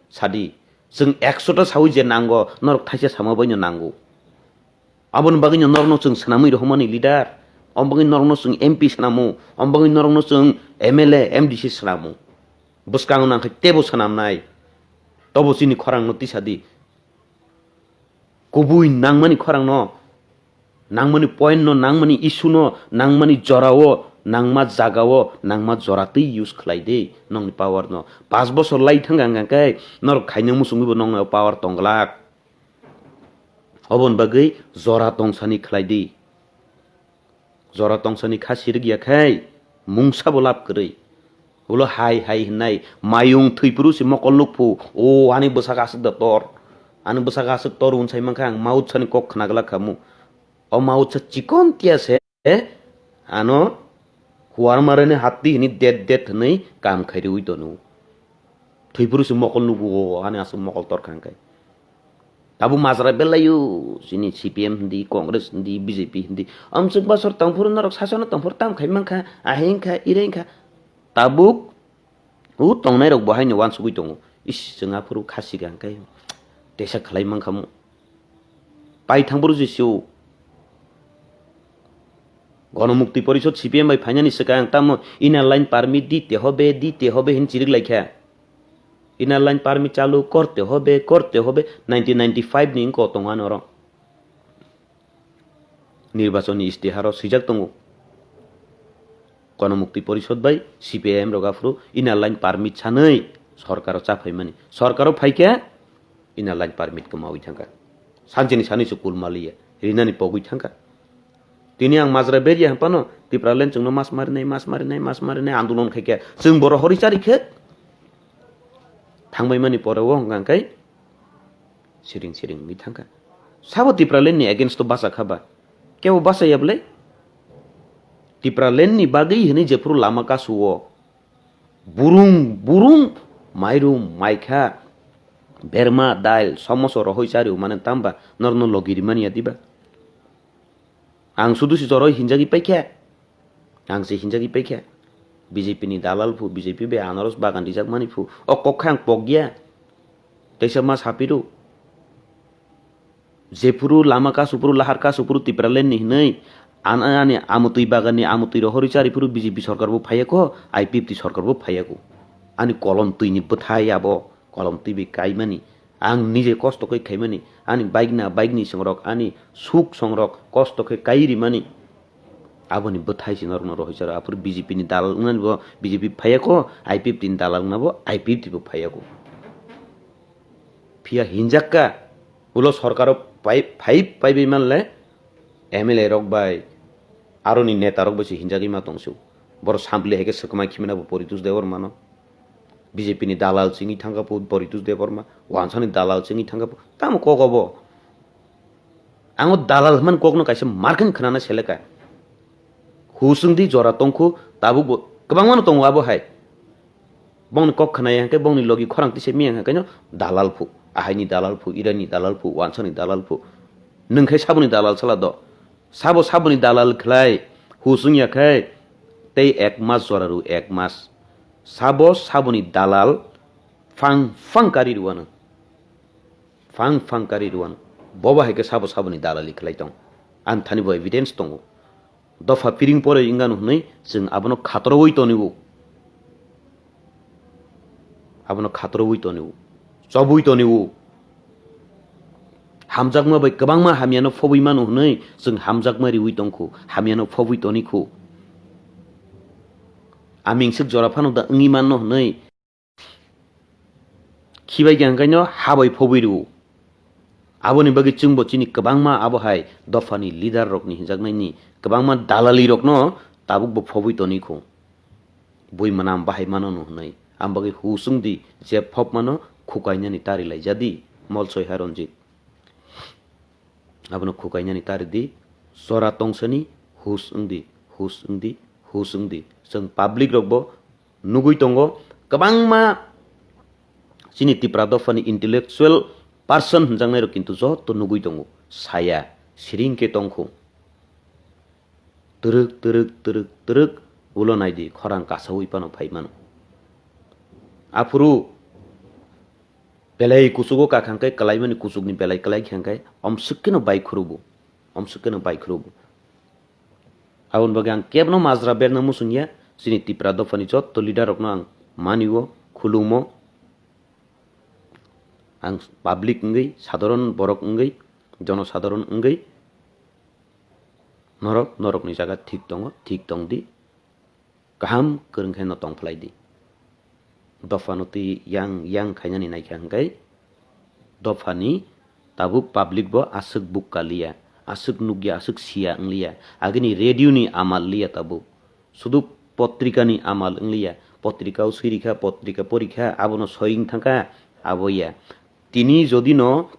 sadi. Chwng ekso ta sawi je nango, norok thaisa sama baino nango. Aboni bagwino norokno chwng swnamwi rohormani leader, omo bagwi norokno chwng M P swnamo, omo bagwi norokno chwng M L A, M D C swnamo. Bwskango nangkhe teibo swnamnai. Tobo chini khorangno tisa di. Kubui nangmani khorangno, nangmani point no, nangmani issue no, nangmani jora o, nangma jaga o, nangma jora twi use khlai di nokni power no. Panch bosor lai thang ang khe norok khaina muchungwi bo nokni power tong glak. Oboni bagwi jora tongsani khlai di. Jora tongsani kha sirik ya khai mungsa bo lab kwrwi. Ulo hai hai hwnwi mayung thwi phuru se mokol nuk phu. O ani bwsak aswk da tor. Ani bwsak aswk tor hwn sai mankha ang maut sani kok khna glak khamu. O maut sa chikon tiya se ano huar marani hatti hini det det hwnwi kam khairiwi tono. Thwi phuru se mokol nugo ani aswk mokol tor kha hwnkhe. Tabuk majra belaio chini C P M hindi, Congress hindi, B J P hindi. Amswk bosor tongphuru norok sasano tongphuru tam khai mankha, ahai wngkha, irai wngkha. Tabuk o tongnairok bo haino uansugwi tongo. Is, chwng aphuru khasi kha hwnkhe teisa khlai mankhamu. Paithang phuru jisio. Ganamukti Porishod C P M bai phainani swkang tamo inner line permit dite hobe, dite hobe hin chirik laikha. Inner line permit chalu korte hobe, korte hobe, nineteen ninety-five ni wngkha o tongo ano oro. Nirbachon ni istiharo swijak tongo. Ganamukti Porishod bai C P I M rok aphuru inner line permit sanwi sorkaro chaphaimani. Sorkaro phaikhe inner line permit kwmawi thangkha. Sanchini sanwi se kulmaliya, rinani pogwi thangkha. Tini ang majra berya hwnphano Tipraland chwngno mas marinai, mas marinai, mas marinai andolon khaikha. Chwng boro hori chari khe thangbaimani pore o hwnkha khe siring siring wngwi thangkha. Sabo Tipraland ni against o bachakha ba? Kebo bachaya bwle? Tipraland ni bagwi hwnwi jephuru lama kasu o burung burung mairum maikha, berma, dail, somoso rohoi chari o mane tamba norokno logi rimani ya diba? Ang sudu si joroi hinjagwi paikha. Ang se hinjagwi paikha. B J P ni dalal phu, B J P bai anaros bagan rijak mani phu. O kok khe ang pok ya. Teisa ma sapiru. Jephuru lama kasupuru, lahar kasupuru Tipraland ni hinwi an-, ani amutwi bagan ni amutwi rohorwi chari phuru B J P sorkar bo phaiya ko, I P F T sorkar bo phaiya ko. Ani kolom twi ni bwthai abo. Kolom twi bai kaimani, ang nije kosto khe khaimani, ani baigna baigni songrok, ani suk songrok kosto khe kai rimani, aboni bwthai se norokno rohorwi charo. Aphuru B J P ni dalal wngnani bo B J P phaiya ko, I P F T ni dalal wngna bo I P F T bo phaiya ko. Phiya hinjak kha, ulo sorkaro pai-, phai paibai manle M L A rok bai, aroni neta rok bai se hinjagwi ma tongsu. Boro sampli hai khe swkma khimina bo Poritos Debbarma no. B J P ni dalal chingwi thangkha phu Poritos Debbarma, wansani dalal chingwi thangkha phu. Tamo kok obo? Ang o dalal hwnmani kokno kaisa markhe khwnana seleka. Husung di jora tongkhu, tabuk bo kwbangmano tongo abo hai. Bongni kok khwnaya hwnkhe bongni logi khorang tise miya hwnkhe no dalal phu. Ahaini dalal phu, irani dalal phu, wansani dalal phu. Nwng khe saboni dalal sala do. Sabo saboni dalal khlai, husung ya khe tei ek mas jora rw ek mas. Sabo saboni dalal phang phang kari rwano. Phang phang kari rwano. Bobo hai khe sabo saboni dalali khlai tong. Ang thani bo evidence tongo. Dopha piring poroi wngano hwnwi chwng abono khatorowi tonio. Abono khatorowi tonio. Chobwi tonio. Hamjakma bai kwbangma hamyano phobwi mano hwnwi chwng hamjakma riwi tongkhu, hamyano phobwi tonikhu. Amingswk jora phano da wngwi manno hwnwi khibai khe hwnkhe no ha bai phobwi rwo. Aboni bagwi chwngbo chini kwbangma abo hai dophani leader rokni hinjaknaini kwbangma dalali rokno tabukbo phobwi tonwi kho. Bui mwnam bahai mano no hwnwi. Ang bagwi hus wng di, je phop mano khukainani tari lai jadi, Molsoi hai Ranjit. Abono khukainani tari di, jora tongsani hus wng di, hus wng di, hus wng di. Chwng public rokbo nugwi tongo, kwbangma chini Tipra dophani intellectual person hinjaknai rok kintu joto nugwi tongo, saya, siring khe tongkho. Twrwk, twrwk, twrwk, twrwk, ulo naidi, khorang kasaui phano phai mano. Aphuru belai kuchugo kakhang khe, kwlaimani kuchukni belai kwlai khang khe, omswk kheno bai khurubu, omswk kheno bai khurubu. Aboni bagwi ang kebno majra berna muchung ya, chini Tipra dophani jotto leader rokno ang manio, khulumo. Ang public wngwi, sadharon borok wngwi, jonosadharon wngwi, norok, norokni jaga thik tongo, thik tong di, kaham kwrwng khe no tong phlai di. Dophano twi yang yang khainani naikha hwnkhe dophani tabuk public bo aswk bukka liya, aswk nukya, aswk siya wngliya. Agini radio ni amal liya tabuk. Sudu potrika ni amal wngliya. Potrika o swirikha, potrika porikha, abono soi wng thangkha, abo ya. Tini jodi no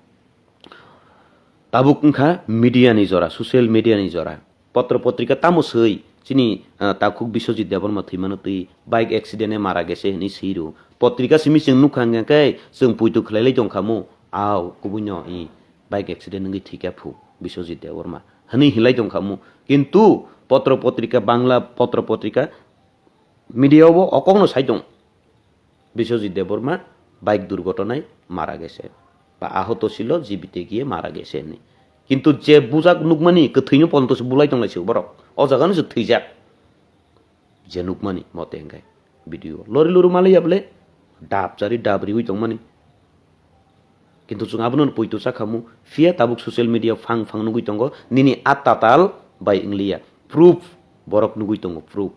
tabuk wngkha media ni jora, social media ni jora. Potro potrika tamo swi chini, ah, takhuk Biswajit Debbarma thwimano twi bike accident e mara gese hwnwi swi rw. Potrika simi chwng nukha hwnkhe chwng puitu khlailai tongkhamu, au kubuino i bike accident wngwi thwikha phu Biswajit Debbarma hwnwi hinlai tongkhamu. Kintu potro potrika, Bangla potro potrika media o bo okokno sai tong. Biswajit Debbarma bike durghotonai mara gese ba ahoto silo jibite giye mara gese hwnwi. Kintu je bujak nukmani kwthwino ponto se bulai tonglai se borok. O jaga no se thwijak. Je nukmani mote hwnkhe video lori luru malai ya bole dab chari dab riwi tongmani. Kintu chwng abono poito sakhamu, phiya tabuk social media phang phang nugwi tongo, nini a tatal bai wngliya, proof borok nugwi tongo, proof.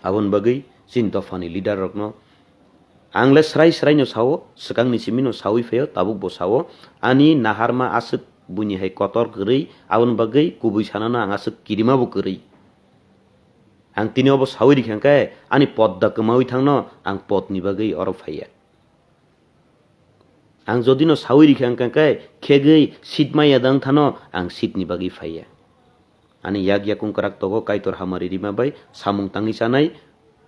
Aboni bagwi chini dophani leader rokno ang le srai srai no sao, swkangni simi no saui phaio, tabuk bo sao, ani naharma aswk buini hai kotor kwrwi, aboni bagwi kubui sanano ang aswk kirima bo kwrwi. Ang tini obo saui rikha hwnkhe ani podda kwmaui thangno ang podni bagwi oro phaiya. Ang jodi no saui rikha hwnkhe khegwi seat maya dang thano ang seat ni bagwi phaiya. Ani yak yakung kwrak togo Kaitor hamari rima bai samung tangwi chanai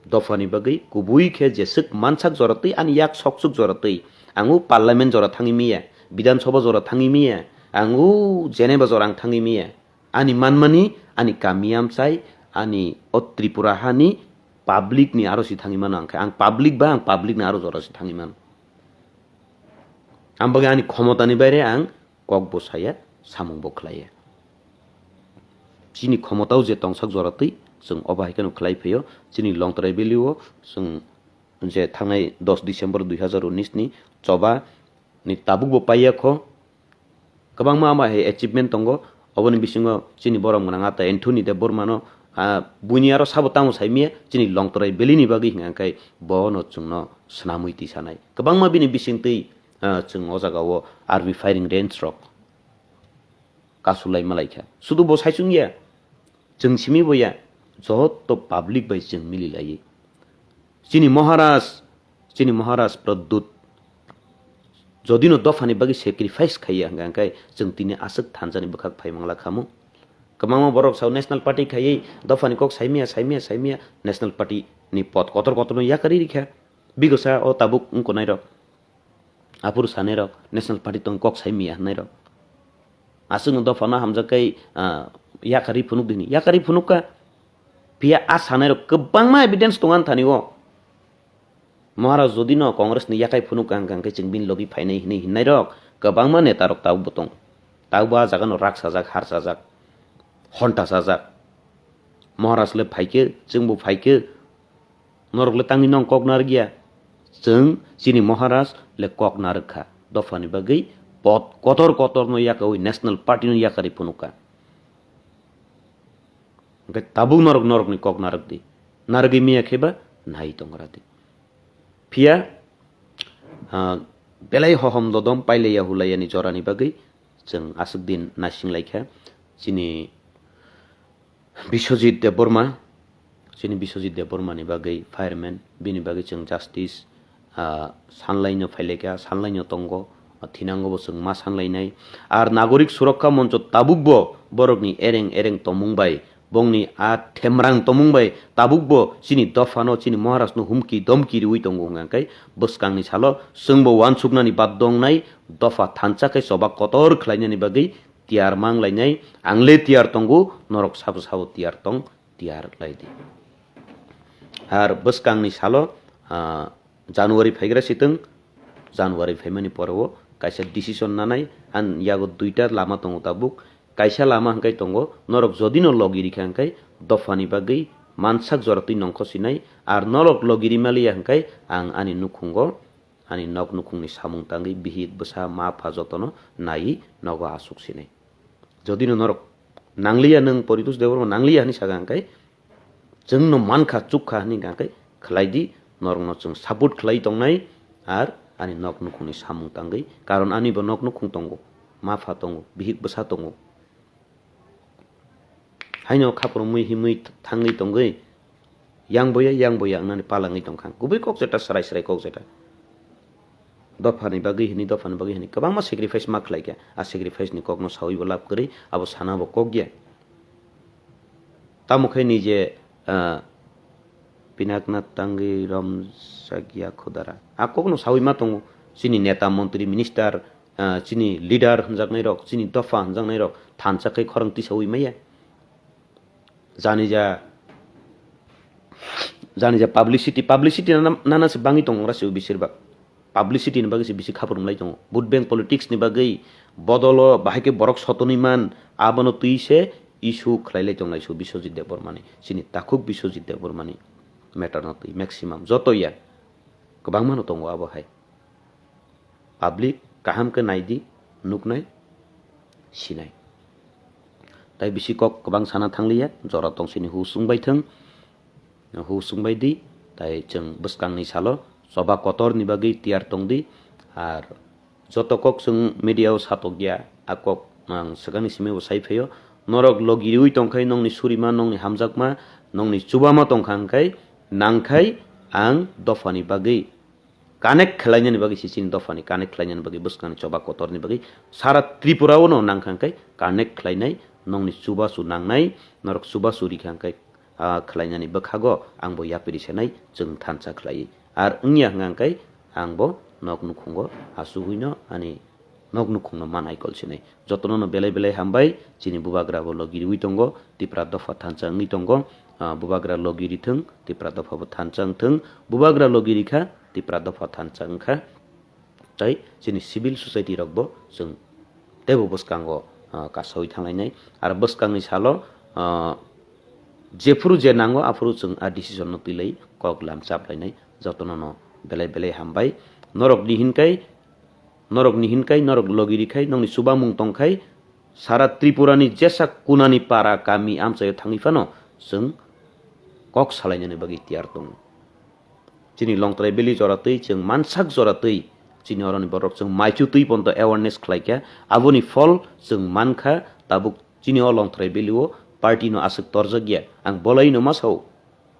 dophani bagwi kubui khe jeswk mansak jora twi ani yak soksuk jora twi ang o parliament jora thangwi miya, Bidhan Sabha jora thangwi miya, ang o Geneva jora ang thangwi miya. Ani manmani, ani kami amchai, ani o Tripura hani public ni aro si thangwi mano ang khe. Ang public ba, ang public ni aro jora si thangwi mano. Ang bagwi ani khomotani baire ang kok bo saya, samung bo khlaiya. Chini khomotao je tongsak jora twi, chwng obo hai kheno khlai phaio. Chini Longtrai Valley o chwng je thangnai dos December dui hazar unis ni choba ni tabuk bo paiya kho. Kwbangma ama hai achievement tongo. Oboni bisingo chini borok mwnang ata Anthony Debbarmano, ah, buini aro sabo tamo saimiya chini Longtrai Valley ni bagwi hwnka khe bono chwngno swnamwi tisanai. Kwbangma bini bisingtwi, ah, chwng o jagao army firing range rok kasulai malaikha. Sudu bo saichung ya, chwng simi bo ya, joto public bai chwng mililaiwi. Chini Maharaj, chini Maharaj Pradyut, jodi no dophani bagwi sacrifice khaiya hwnka hwnkhe chwng tini aswk thansa ni bwkhak phai mangla khamu. Kwbangma borok sao National Party khaiwi dophani kok saimiya, saimiya, saimiya, National Party ni pod kotor kotor no yakarwi rikha. Bigosa o tabuk wngkonai rok. Aphuru sanai rok National Party tong kok sai miya hwnai rok. Aswkno dophano hamjak kai, ah, yakarwi phunuk dini. Yakarwi phunuk ka. Phiya a sanai rok kwbangma evidence tongo ani thani o. Maharaj jodi no Congress ni yakai phunuk ka hwnkha hwnkhe chwng bini logi phainai hinwi hinnai rok kwbangma neta rok tabuk bo tong. Tabuk bo a jaga no rak sajak, har sajak, honta sajak. Maharaj le phaikhe, chwngbo phaikhe, norok le tangni nong kok narwk ya? Chwng chini Maharaj le kok narwk kha. Dophani bagwi pot kotor kotor no yakaui National Party no yakarwi phunuk kha. Hwnkhe tabuk norok norokni kok narwk di. Narwgwi miya khe ba nai tongra di. Phiya, ah, belai hohom dodom pailaiya hulaiyani jorani bagwi chwng aswk din naisinglaikha. Chini Biswajit Debbarma, chini Biswajit Debbarmani bagwi fireman, bini bagwi chwng justice, ah, sanlaino phailaikha, sanlaino tongo, ah, thinango bo chwng ma sanlainai. Ar Nagorik Surakha Moncho tabukbo borokni ereng ereng tongmung bai, bongni a themrang tongmung bai tabukbo chini dophano, chini Maharajno humki domki riwi tongo hwnkha khe bwskangni salo chwngbo uansuknani baddo wngnai, dopha thansa khe choba kotor khlainani bagwi tiyar mang lainai, ang le tiyar tongo, norok sabo sabo tiyar tong, tiyar lai di. Ar bwskangni salo, ah, January phaigra sitwng, January phaimani pore o kaisa decision nanai, ani yago duita lama tongo tabuk, kaisa lama hwnkhe tongo, norok jodi no logi rikha hwnkhe dophani bagwi mansak jora twi nongkho sinai, ar norok logi rimaliya hwnkhe ang ani nukhungo ani nok nukhungni samung tangwi bihik bwsa ma pha jotono naiwi nogo aswk sinai. Jodi no norok nangliya, nwng Poritos Debbarma nangliya hinwi saga hwnkhe, chwngno mankha, chukha hinwi hwnkhe khlai di, norokno chwng support khlai tongnai, ar ani nok nukhungni samung tangwi, karon ani bo nok nukhung tongo, ma pha tongo, bihik bwsa tongo. Haino khapor mui himui thangwi tongwi, yang boya, yang boya wngnani palangwi tongkha. Kubui kok jeta, srai srai kok jeta. Dophani bagwi hini, dophani bagwi hini kwbangma sacrifice ma khlaikha. A sacrifice ni kokno sawi bo lab kwrwi, abo sana bo kok ya. Tamo khe nije, ah, pinakna tangwi romsakya khudara. A kokno sawi ma tongo. Chini neta, montri, minister, ah, chini leader hwnjaknairok, chini dopha hwnjaknairok thansa khe khorang tisawi maya. Jani ja, jani ja publicity, publicity nana, nana se bangwi tongo ora se bisir bak. Publicity ni bagwi se bisi khapur mlai tongo. Vote bank politics ni bagwi bodolo bahai khe borok sotonwi man, abono twi se issue khlai lai tonglai su Biswajit Debbarmani. Chini takhuk Biswajit Debbarmani matter no twi maximum. Joto ya. Kwbangma no tongo abo hai. Public kaham khe nai di, nuknai, sinai. Tai bisi kok kwbang sana thangliya, jora tong sini hu sung bai thung, hu sung bai di, tai chwng bwskangni salo choba kotor ni bagwi tiyar tong di, ar joto kok chwng media o satok ya, a kok ang swkangni simi bo sai phaio, norok logi riwi tong khai nongni surima, nongni hamjakma, nongni chubama tong kha hwnkhe nang khai ang dophani bagwi connect khlainani bagwi se chini dophani connect khlainani bagwi bwskangni choba kotorni bagwi sara Tripura o no nang kha hwnkhe connect khlainai, nongni chubachu nangnai, norok chubachu rikha hwnkhe, ah, khlainani bwkhago ang bo yapri senai chwng thansa khlaiwi. Ar wngya hwnkha hwnkhe ang bo nok nukhungo achuhwino ani nok nukhungno ma naikol sinai. Jotono no belai belai hambai, chini bubagra bo logi riwi tongo, Tipra dopha thansa wngwi tongo, ah, bubagra logi rithwng, Tipra dopha bo thansa wngthwng, bubagra logi rikha, Tipra dopha thansa wngkha. Tai chini civil society rok bo chwng teibo bwskango, ah, kasawi thanglainai. Ar bwskangni salo, ah, jephuru je nango aphuru chwng a decision no twilai kok lam chaplainai. Jotono no belai belai hambai. Norok ni hinkai Norok ni hinkai, norok logi rikhai, nokni chubamung tongkhai, sara Tripura ni jesa kunani para, kami, amchaio thangwi phano chwng kok salainani bagwi tiyar tongo. Chini Longtrai Valley jora twi, chwng mansak jora twi, chini oroni borok chwng maichu twi ponto awareness khlaikha, aboni phol chwng mankha, tabuk chini o Longtrai Valley o party no aswk torjak ya, ang bolaino ma sao,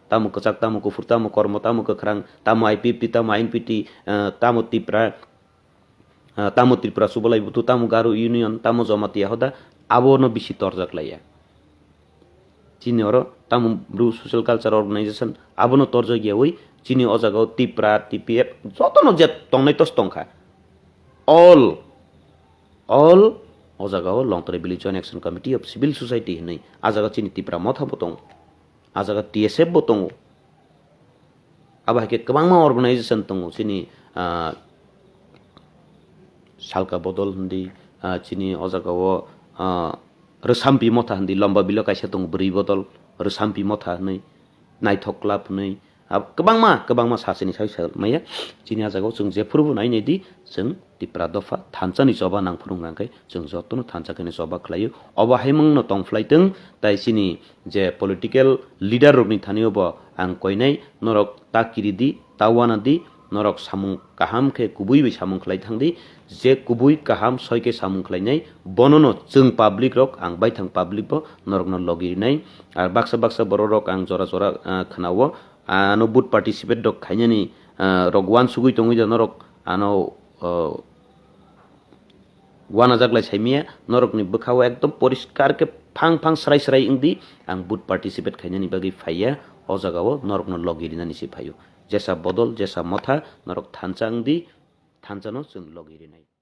tamo kwchak, tamo kuphur, tamo kormo, tamo kwkhrang, tamo I P F T, tamo I N P T, eh, tamo Tipra, ah, tamo Tripura Subalai Buthu, tamo Garo Union, tamo Jamatia Hoda, abono bisi torjak laiya. Chini oro tamo Bru Social Culture Organization, abono torjak yawi, chini o jaga o Tipra, T P F, jotono je tongnai tos tongkha. All, all o jaga o Longtrai Valley Joint Action Committee of Civil Society hinwi, a jaga chini Tipra Motha bo tongo. A jaga T S F bo tongo. Abo hai khe kwbangma organization tongo chini, ah, Salka Bodol hindi, ah, chini o jaga o, ah, Rwsampi Motha hindi, Lomba Bilo kaisa tongo bwrwi bodol, Rwsampi Motha hinwi, Naithok Club hinwi, ah, kwbangma, kwbangma sa chini sai sa maya. Chini a jaga o chwng jephuru bo nai nai di, chwng Tipra dopha thansa ni choba nang phuru hwnkha khe chwng jotono thansa khe ni choba khlaio. Obo haimung no tong phlai tong, tai chini je political leader rok ni thani o bo ang koinai, norok ta kiri di, ta wana di, norok samung kaham khe kubui bai samung khlai thangdi, je kubui kaham soi khe samung khlainai, bonono chwng public rok, ang baithang public bo norokno logi rinai. Ar baksa baksa borok rok ang jora jora, ah, khwnao, ano vote participate rok khainani, ah, rok uansugui tongwi da norok ano, ah, uanajaklai saimaya, norokni bwkhao ekdom poriskar khe phang phang srai srai wngdi, ang vote participate khainani bagwi phaiya, o jagao norokno logi rinani se phaio. Jesa bodol, jesa motha, norok thansa wngdi, thansano chwng logi rinai.